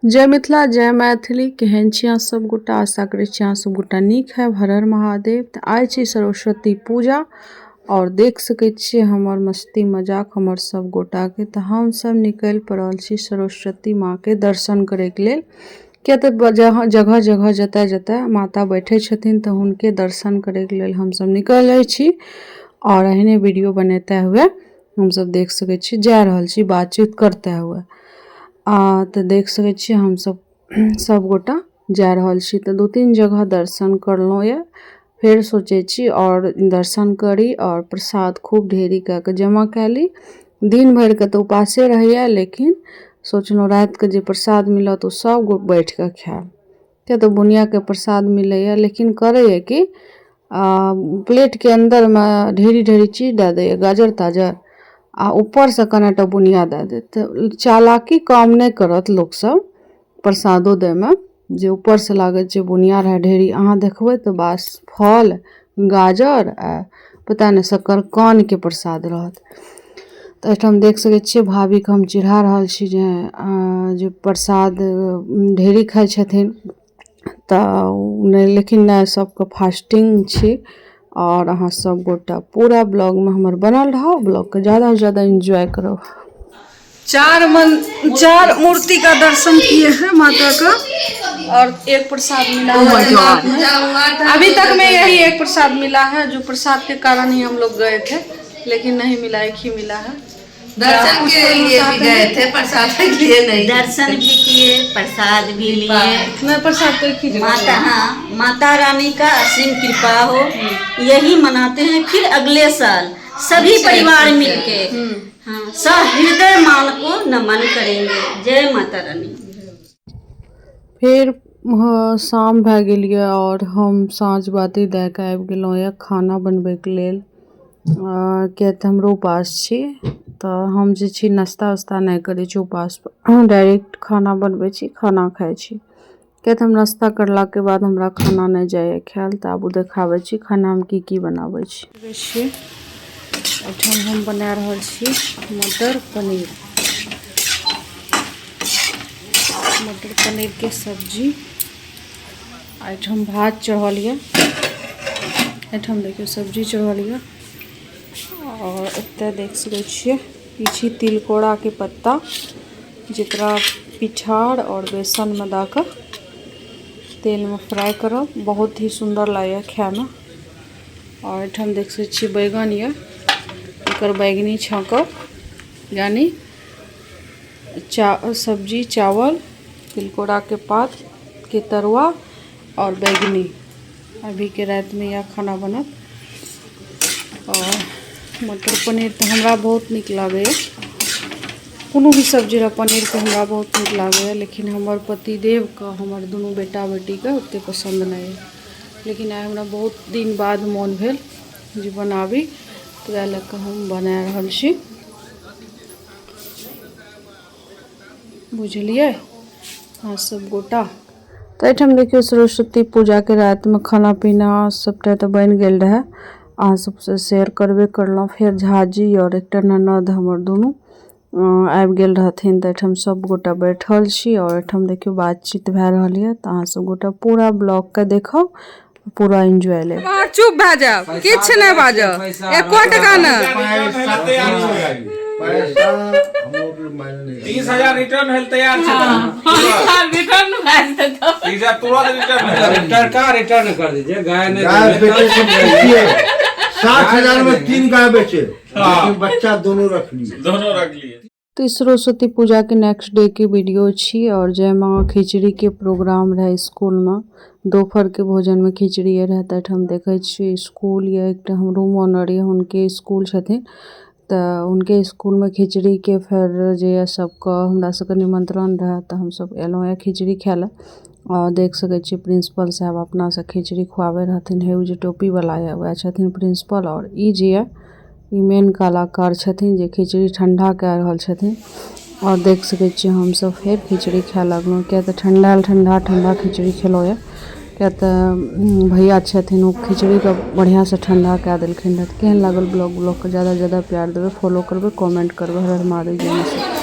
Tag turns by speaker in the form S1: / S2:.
S1: जय मिथिला जय मैथिली। केहन छी अहाँ सब गोटा? आशा करै छी अहाँ सब गोटा नीक है। हर हर महादेव। तऽ आइ छी सरस्वती पूजा और देख सकै छियै हमर मस्ती मजाक हमर सब गोटाके। तऽ हम सब निकलि पड़ल छी सरस्वती माँके दर्शन करैके लेल, किया तऽ जगह जगह जतऽ जतऽ माता बैठे छथिन तऽ हुनके दर्शन करैके लेल हमसब निकलि जाइ छी। और एहने वीडियो बनेते हुए हमसब देख सकै छी जा रहल छी बातचीत करते हुए। आ तऽ देख सकै छियै हमसब सब गोटा जा रहल छी। तऽ 2-3 जगह दर्शन करलहुँ यऽ, फेर सोचै छी और दर्शन करी और प्रसाद खूब ढेरी कए कऽ जमा कए ली। दिन भरिके तऽ उपासे रहैए, लेकिन सोचलहुँ रातिके जे प्रसाद मिलत ओ सब गो बैठि कऽ खायब। किया तऽ बुनियाके प्रसाद मिलैए, लेकिन करैए कि प्लेटके अन्दरमे ढेरी ढेरी चीज दए दैए, गाजर ताजर, आ ऊपरसँ कनेटा बुनिया दए देत। तऽ चालाकी काम नहि करत लोकसब प्रसादो दैमे, जे ऊपरसँ लागत जे बुनिया रहए ढेरी। अहाँ देखबै तऽ बास फल गाजर आ पता नहि शक्कर कानके प्रसाद रहत। तऽ एहिठाम देख सकै छियै भाभीके हम चिढ़ा रहल छी जे जे प्रसाद ढेरी खाइ छथिन तऽ नहि, लेकिन नहि, सबके फास्टिंग छी। और अहाँ सब गोटा पूरा ब्लॉगमे हमर बनल रहब, ब्लॉगके ज़्यादा से ज़्यादा एंजॉय करब। चार मूर्ति का दर्शन किए हैं माता का और एक प्रसाद मिला है। अभी तक में यही एक प्रसाद मिला है, जो प्रसाद के कारण ही हम लोग गए थे, लेकिन नहीं मिला, एक ही मिला है।
S2: दर्शन के लिए भी गए थे, प्रसाद के लिए नहीं।
S3: दर्शन भी किए, प्रसाद भी लिए।
S1: नहीं, प्रसाद तो एक ही जगह।
S3: माता, हाँ, माता रानी का असीम कृपा हो, यही मनाते हैं। फिर अगले साल सभी परिवार मिलके, हाँ, सहृदय मान को नमन करेंगे। जय माता रानी।
S1: फेर शाम भए गेल यऽ और हम साँझ बाती दए कऽ आबि गेलहुँ यऽ खाना बनबैके लेल, किया तऽ हमरो उपास छी। तऽ हम जे छी नाश्ता उस्ता नहि करै छी उपास पर, डायरेक्ट खाना बनबै छी, खाना खाइ छी। किया तऽ हम नाश्ता करलाके बाद हमरा खाना नहि जाइए खायल। तऽ आबू देखाबै छी खानामे की की बनाबै छी। एहिठाम हम बना रहल छी मटर पनीर। मटर पनीरके सब्जी। एहिठाम भात चढ़ल यऽ, एहिठाम देखियौ सब्जी चढ़ल यऽ। और एतऽ देख सकै छियै ई छी तिलकोराके पत्ता, जकरा पिठार और बेसनमे दऽ कऽ तेलमे फ्राइ करब, बहुत ही सुन्दर लागैए खायमे। और एहिठाम देख सकै छियै बैगन यऽ, एकर बैगनी छौंकब, यानी सब्जी चावल तिलकोराके पात के तरुआ और बैगनी। अभी के रात में यह खाना बनत। और मटर पनीर तो हमरा बहुत नीक लागैए, कोनो भी सब्जी रह पनीर के हमरा बहुत नीक लागैए, लेकिन हमर पतिदेवके हमर दुनू बेटा बेटीके ओते पसन्द नहि यऽ। लेकिन आइ हमरा बहुत दिन बाद मोन भेल जे बनाबी, तऽ वएह लऽ कऽ हम बना रहल छी। बुझलियै अहाँ सब गोटा? तऽ एहिठाम देखियौ सरस्वती पूजाके रातिमे खाना पीना सबटा तऽ बनि गेल रहै, अहाँ सबसँ शेयर करबे करलहुँ। फेर झाजी और एकटा ननद हमर दुनू आबि गेल रहथिन, तऽ एहिठाम सब गोटा बैठल छी और एहिठाम देखियौ बातचीत भए रहल यऽ। तऽ अहाँ सब गोटा पूरा ब्लॉगके देखब, पूरा एंजॉय लेब। अहाँ चुप भए जायब, किछु नहि बाजब, एको टका नहि।
S4: 30,000 रिटर्न भेल तैयार छै।
S2: रिटर्न भए जेतौ।
S4: 30,000 तुरंत रिटर्न भेल।
S5: रिटर्न कहाँ, रिटर्न कर दीजिए। गाय नहीं
S6: गाय
S5: देंगे।
S6: बेचे से पूछिए, 60,000 में 3 गाय बेचे, लेकिन बच्चा दोनों रख लिए।
S4: दोनों रख लिए।
S1: तऽ सरस्वती पूजाके नेक्स्ट डे के वीडियो छी और जाहिमे खिचड़ीके प्रोग्राम रहै स्कूलमे, दोपहरके भोजनमे खिचड़िए रहै। तऽ एहिठाम देखै छियै स्कूल यऽ, एकटा हम रूम ऑनर यऽ, हुनके स्कूल छथिन, तऽ हुनके स्कूलमे खिचड़ीके फेर जे यऽ सबके हमरा सबके निमंत्रण रहै, तऽ हमसब एलहुँ यऽ खिचड़ी खाय लए। और देख सकै छियै प्रिंसिपल साहब अपनासँ खिचड़ी खुआबै रहथिन। हे ओ जे टोपीवला यऽ वएह छथिन प्रिंसिपल, और ई जे यऽ ई मेन कलाकार छथिन जे खिचड़ी ठण्डा कए रहल छथिन। और देख सकै छियै हमसब फेर खिचड़ी खाय लगलहुँ, किया तऽ ठण्डा ठण्डा ठण्डा खिचड़ी खेलहुँ यऽ। किया तऽ भैया छथिन ओ खिचड़ीके बढ़िआँसँ ठण्डा कए देलखिन रहए। केहन लागल ब्लॉग? ब्लॉगके ज़्यादासँ ज़्यादा प्यार देबै, फॉलो करबै, कमेंट करबै। हर हर महादेव, जय माता।